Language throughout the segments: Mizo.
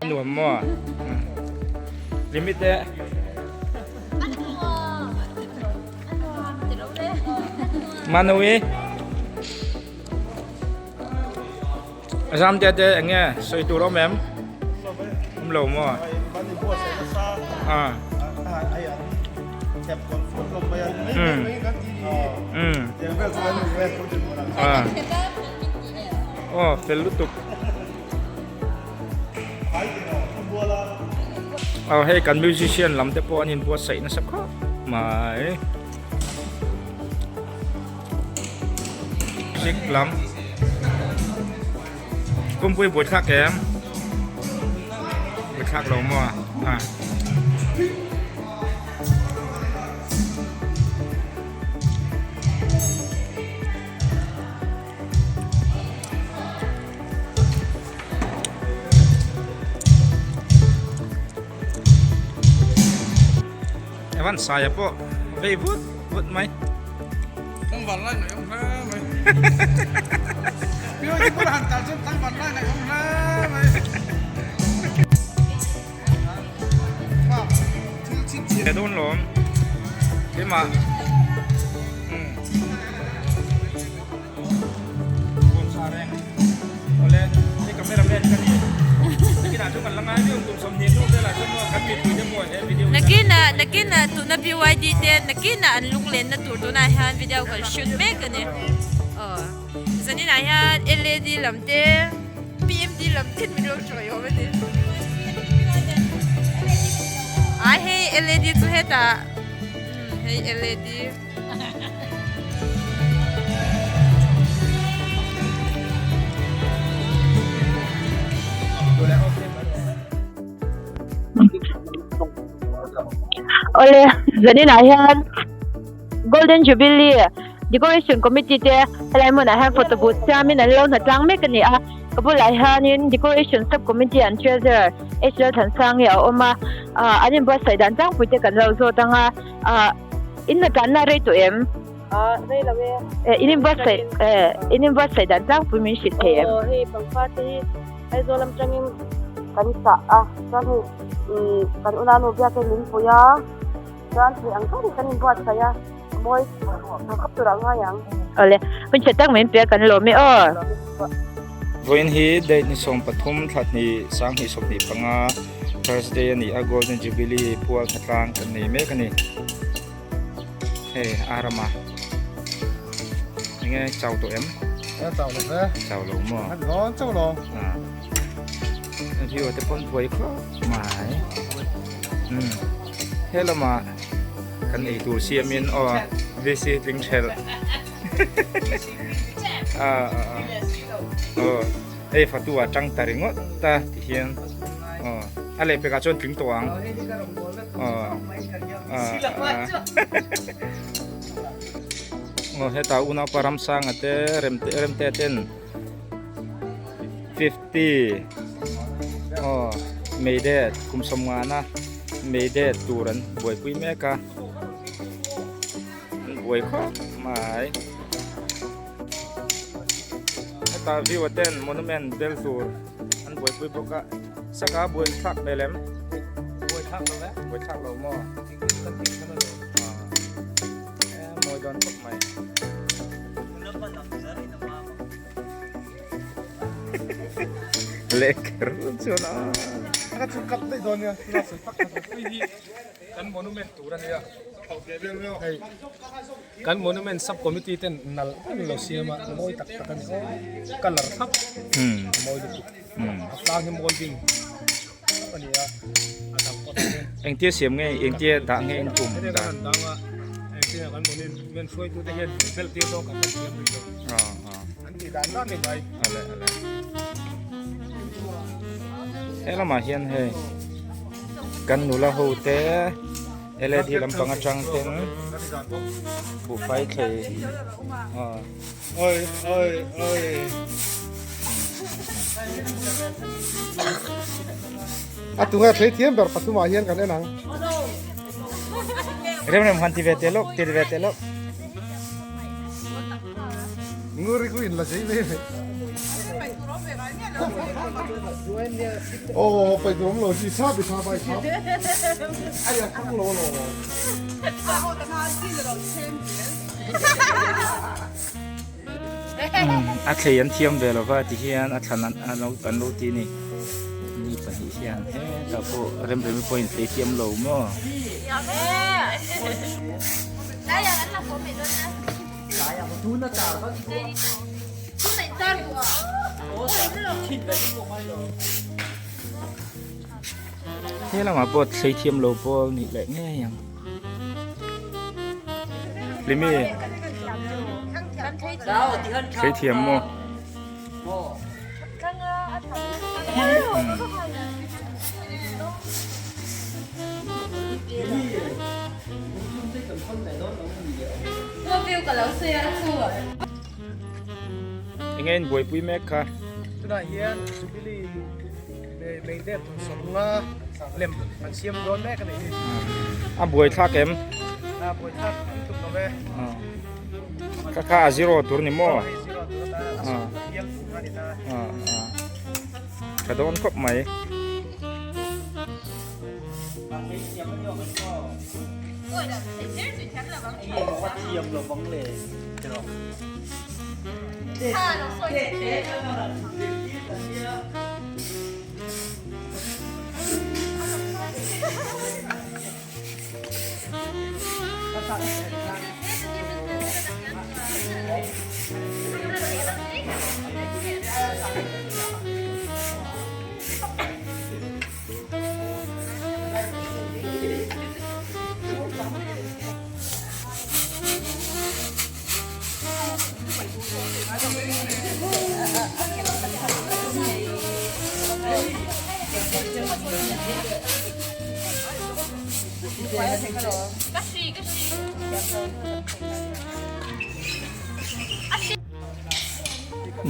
Nuam maw? Limit e. Manawi. Zamte te enge sawi tur awm em? Awm lo maw? Ah. Um. Um. Ah. Oh, fel lutuk. Aw hei kan musician lam te pawh an inbuatsaih nasa khawp mai. Music lam Pumpui buaithlak em? Buaithlak lo maw? Ah. Evan saia pawh vei vut vut mai. Thangvan lai ngaih awm hle mai. Piu ti bula han kal chuan thangvan lai ngaih awm hle mai. Dawn lawm. Keimah. Nakinah nakinah tuna BYD te nakinah an lunglenna tur tunah hian video kan shoot mek a ni aw zaninah hian led lam te PMD lam te min lo hruai awm a ni ai hei led chu hetah hei led. Awle zaninah hian Golden Jubilee Decoration Committee te helai hmunah hian photo booth siamin an lo hnatlang mek a ni a ka bulah hianin Decoration Sub Committee an treasurer H Lalthansangi a awm a ah an inbuatsaih dan tlangpui te kan lo zawt ang a ah. In la tlanna rei tawh em? Ah, rei lo e. Eh, in inbuatsaih, eh, in inbuatsaih dan tlangpui min hrilh thei em? Aw, hei pangpar te hi Aizawl lam tangin kan sah a, chuan hei ih kan unau biak in min pui a, chuan thei ang tawkin kan inbuatsaih a, mawi thangkhawp tur ah ngai ang. Awle, hun chhe tak min pek kan lawm e aw. Vawiin hi date ni 13 thla hnih 2025 Thursday a ni a, Golden Jubilee pual hna tlang kan nei mek a ni. Hei Arama enge chau tawh em? A chau lo ve. Chau lo maw? An rawn chau lo. Ah. View te pawn buai khawp mai. Um. He lamah kan ei tur siamin aw VC tling thelh. Ah ah ah. Aw hei fatu ah tang ta ringawt ta ti hian aw a lehpekah chuan tling tawh ang. Aw aw heta unaupa ramsanga te remte remte ten 50 aw mei det kum sawmngana mei det tur an buaipui mek a an buai khawp mai heta view a ten monument bel tur an buaipui bawk a saka buai thlak hmel em Buai thlak lo e. Buai thlak lo maw? Kan tih khan a lo. Ah. Mawi dawn khawp mai. Leh kher chuan a. Ka chu kap daih dawn nia. Hei hi kan monument tur a nia. Hei kan monument sub committee ten nal em lo siam a mawi tak tak a ni. Colour thlap a mawi lutuk. A tlang hi molding. Engtia siam nge engtia dah nge in kum dah ale ale he lamah hian hei kan nula ho te led lampang atang ten buhfai thlei aw. Oi oi oi. A tunga thlei thiam ber pathumah hian kan en ang. Rem rem han ti ve te lawk ti ve te lawk. Nguri ku in la zei mai mai. Aw pai tur awm lo chi chhap i chhap ai chhap. Ai a thang lo lo. A thlei an thiam ve lova ti hian a thlan an lo an lo ti a ni mi pahnih hian hetah pawh remremi pawh in thlei thiam lo maw. He lamah pawh thlei thiam lo pawl nih leh ngei ang. Hlimi thlei thiam maw? Enge in buaipui mek kha? Tunah hian Jubilee Mei dep sawmnga lem an siam dawn mek a nih hi. A buaithlak em? A buaithlak lutuk lo e. Kha kha a zero tur ni maw? Hei zero tur atan a sawm hial tur a ni ta. Tha dawn khawp mai.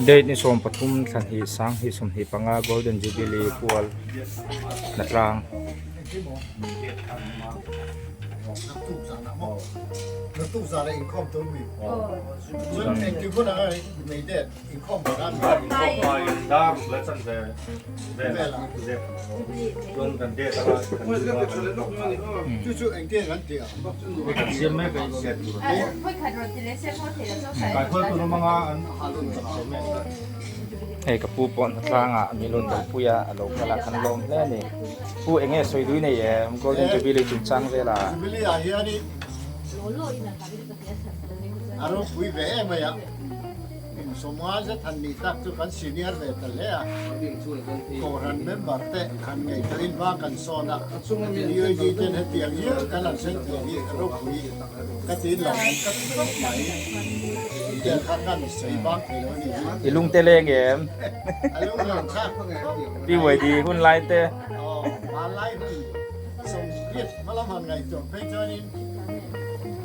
Date ni 13 thla hnih sanghnih 25 Golden Jubilee pual hnatlang. Hei ka pu pawh hnatlangah mi lun kalpui a a lo kal a kan lawm hle a ni. Pu eng nge sawi dui nei em Golden Jubilee chungchang velah? Jubilee ah hianin a ropui ve em mai a, kum sawmnga zet han nih tak chu kan senior ve ta hle a, Kohhran member te han ngaihtuahin hma kan sawn a, UAD ten hetiang hial kan han thlen thei hi ropui ka tiin lo ang ka ti khawp mai, tiang kha kan sawi bang thei lo a nih hi. I lungte leng em? A lung leng thlak khawp mai. PYD hun lai te. Aw, hmanlai hun sawmriat hmalam han ngaihtuah phei chuanin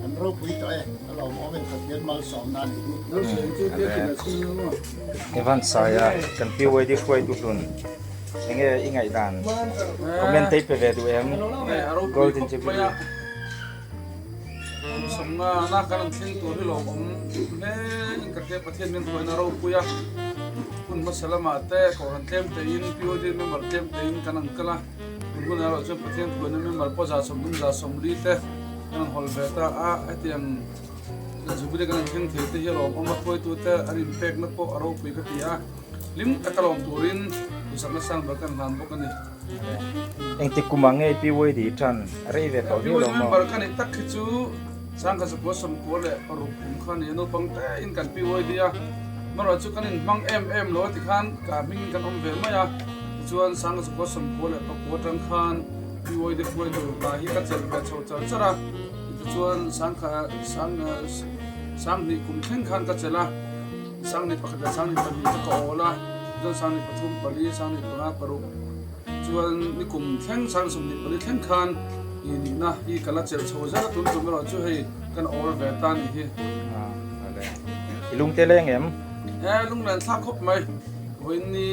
an ropui tawh e, a lawmawm in Pathian malsawmna a nih hi. Evan Saia kan PYD hruaitu hlun enge i ngaihdan comment te i pe ve duh em Golden Jubilee. Kum sawmnga na kan an thleng tur hi lawmawm hle in ka hria Pathian min hruaina ropui a hun hmasa lamah te kohhran tlem tein POD member tlem tein kan an kal a tun hunah erawh chuan Pathian hruaina member pawh za sawmthum za sawmli te kan an hawl ve ta a hetiang Jubilee kan an thleng thei te hi a lawmawm a hruaitu te an inpekna pawh a ropui ka ti a hlim taka lawm turin duhsakna sang ber kan hlan bawk a ni. Engtik kumah nge PYD tan a rei ve tawh viau lo maw? Member ka nih tak hi chu Sangha Zakua Sawmkua leh paruk kum kha nia naupang te in kan PYD a, amaherawh chu kan inhmang em em lo a tikhan ka hming in kan awm ve mai a, tichuan Sangha Zakua Sawmkua leh pakua atang khan PYD hruaitu ta hi ka chelh ve chho char char a, tichuan Sangha Sanghnih kum thleng khan ka chelh a, Sanghnih pakhat leh Sanghnih pahnih chu ka awl a. Chuan Sangni pathum pali, Sangni panga paruk chuan ni kum thleng Sangni sawmhnih pali thleng khan i nihna hi ka la chelh chho zel a, tun tum erawh chu hei kan awl ve ta nih hi. I lungte leng em? E, lunglen thlak khawp mai. Vawiin ni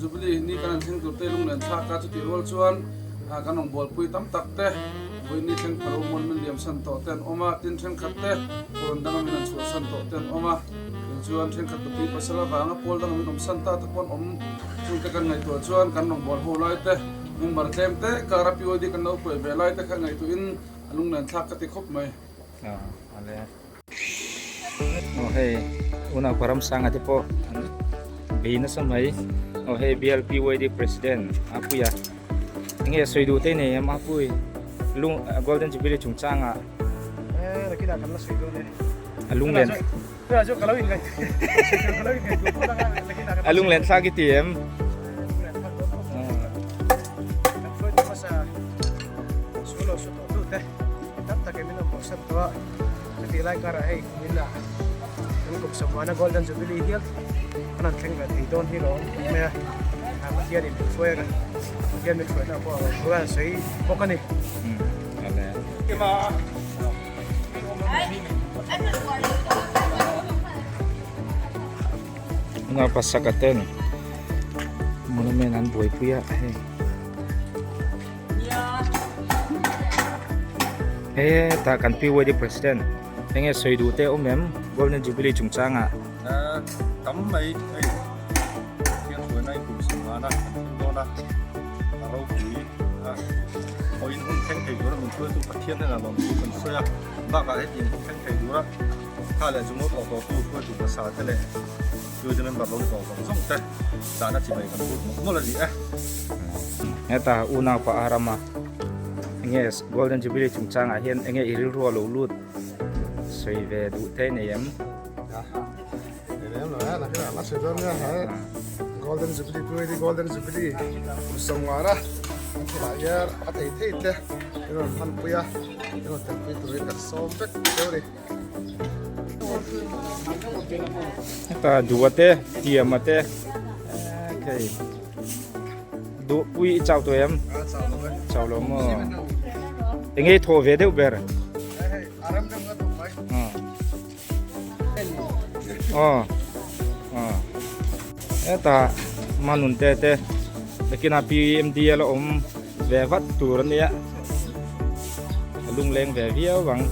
Jubilee ni kan han thleng tur te lunglen thlak a, chutih rual chuan kan rawngbawlpui tam tak te vawiin ni thleng phalo mawn min liam san tawh te an awm a, tin thenkhat te kawrawn danga min han chhuahsan tawh te an awm a. Tichuan thenkhat nupui pasal avanga pawl dang min awmsan ta te pawh an awm. Chungte kan ngaihtuah chuan kan rawngbâwl ho lai te, member tlem te kara PYD kan lo hruai ve lai te kha ngaihtuahin a lunglen thlak ka ti khawp mai. Aw hei unau pa Ramsanga te pawh an bei nasa mai. Aw hei BLPYD President Apuia enge sawi duh te nei em Apui lung Golden Jubilee chungchangah. Eh nakinah kan la sawi dawn e. A lunglen. A lunglen thlak i ti em? Golden Jubilee hial an han thleng ve thei dawn hi lawm mai a Pathian in min hruai a Pathian min hruaina pawh a rawn an sawi bawk a ni. Nga pasaka ten monument an buaipui a hei hetah kan PYD president enge sawi duh te awm em golden jubilee chungchangah tam mai hei thian hruaina in kum sawmngana kan thleng dawn a a ropui a hawiin hun thleng thei tura min hruaitu Pathian hnenah lawmthu kan sawi a bakah hetiang hun thleng thei tura Kha leh zumut awh tawhtu hruaitu hmasa te leh Tuize member lo ni tawh zawng zawng te dahna chi mai kan but mawlh mawlh a ni e. Heta unaupa a rama enge Golden Jubilee chungchangah hian enge i rilru a lo lut sawi ve duh te nei em? Golden Jubilee Tuize Golden Jubilee kum sawmngana an thil ah hian a thei thei te in rawn hmanpui a in rawn telpui turin kan sawm vek deuh a ni. Heta duh te tiam te okay duh pui i chau tawh em chau lo maw enge thaw ve deuh ber aw aw heta manun te te nakinah PMD a la awm ve vat tur a nia a lungleng ve viau ang.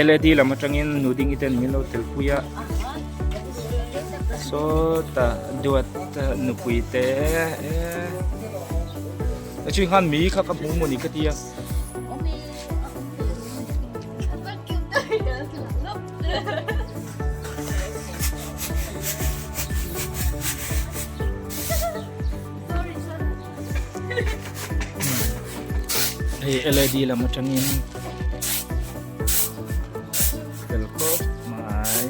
Led lam atangin nuding iten min lo telpui a sawtah duat nupui te eh chin khan mi kha ka hmu maw ni ka tia. Hei led lam atangin fel khawp mai.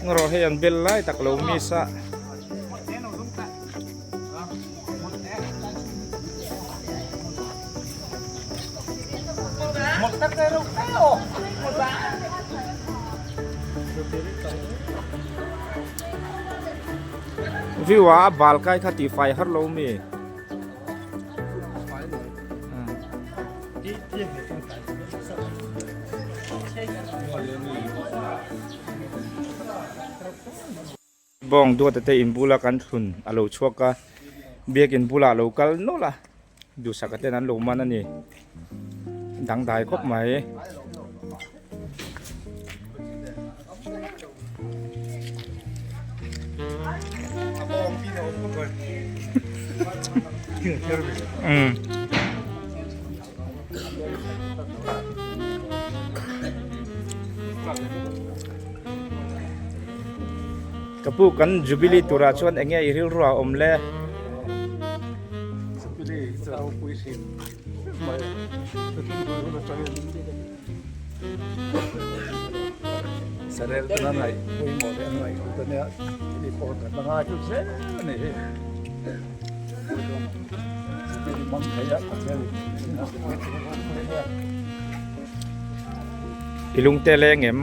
Ngarawh hei an bel lai tak lo miss a. View a bal kai kha tih fai har lo mi. Bawng duata te in bula kan thlun a lo chhuak a, biakin bulah a lo kal nawlh a, duhsaka ten an lo man a ni, dangdai khawp mai. Ka pu kan Jubilee turah chuan eng nge i rilru a awm le? Jubilee hi chu a ropui hrim hrim mai a, thuthlung hlui hun atangin. Sarel tuna ngaih pawimawh leh an ngaih hlut a nia, hei pawh kan la ngai hlut zel a ni hi. Zirtir hmang thei a Pathian in a zirtir thei a ropui ania. I lungte leng em?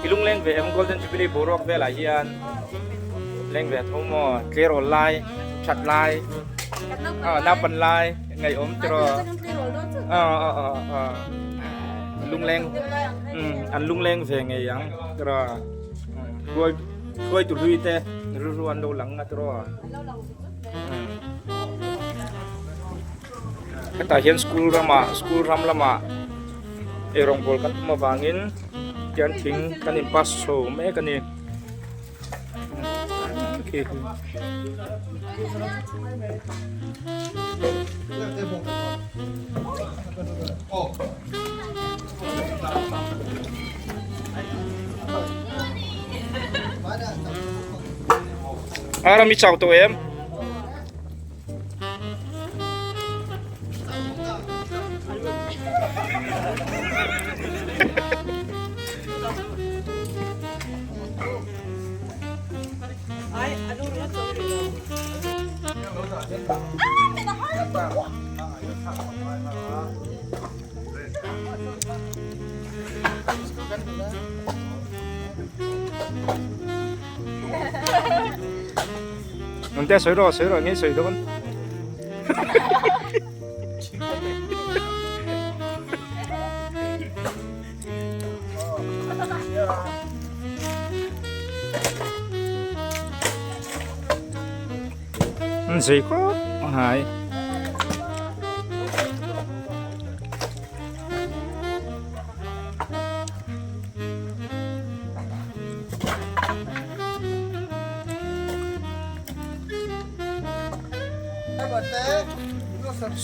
I lungleng ve em Golden Jubilee boruak velah hian leng ve tho maw tleirawl lai that lai ah naupan lai ngaihawm tiraw ah ah ah ah lungleng um an lungleng ve ngei ang tiraw hruai hruaitu hlui te rilru an lo lang a tiraw Hetah hian school ramah school ram lamah eirawngbawl kan tum avangin tian thing kan in pass chho mek a ni. Aram i chau tawh em? Nunte sawi rawh sawi rawh nge sawi dawn. Zei khawp hai.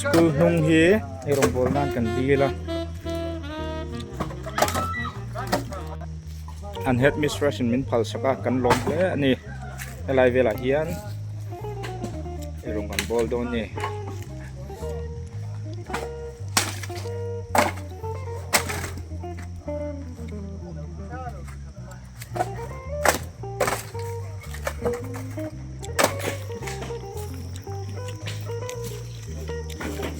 School hnung hi ei rawngbawl nan kan dil a an headmistress in min phal sak a kan lawm hle a ni helai velah hian ei rawng kan bawl dawn a ni.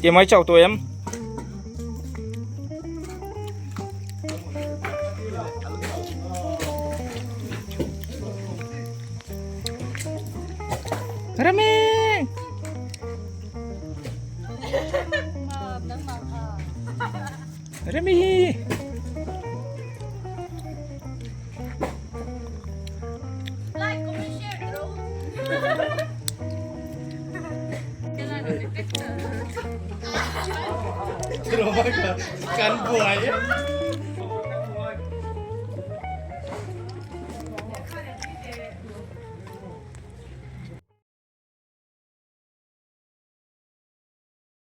Ti mai chau tawh em? Rami! Rami! Like, comment, share, bro. Kan buai.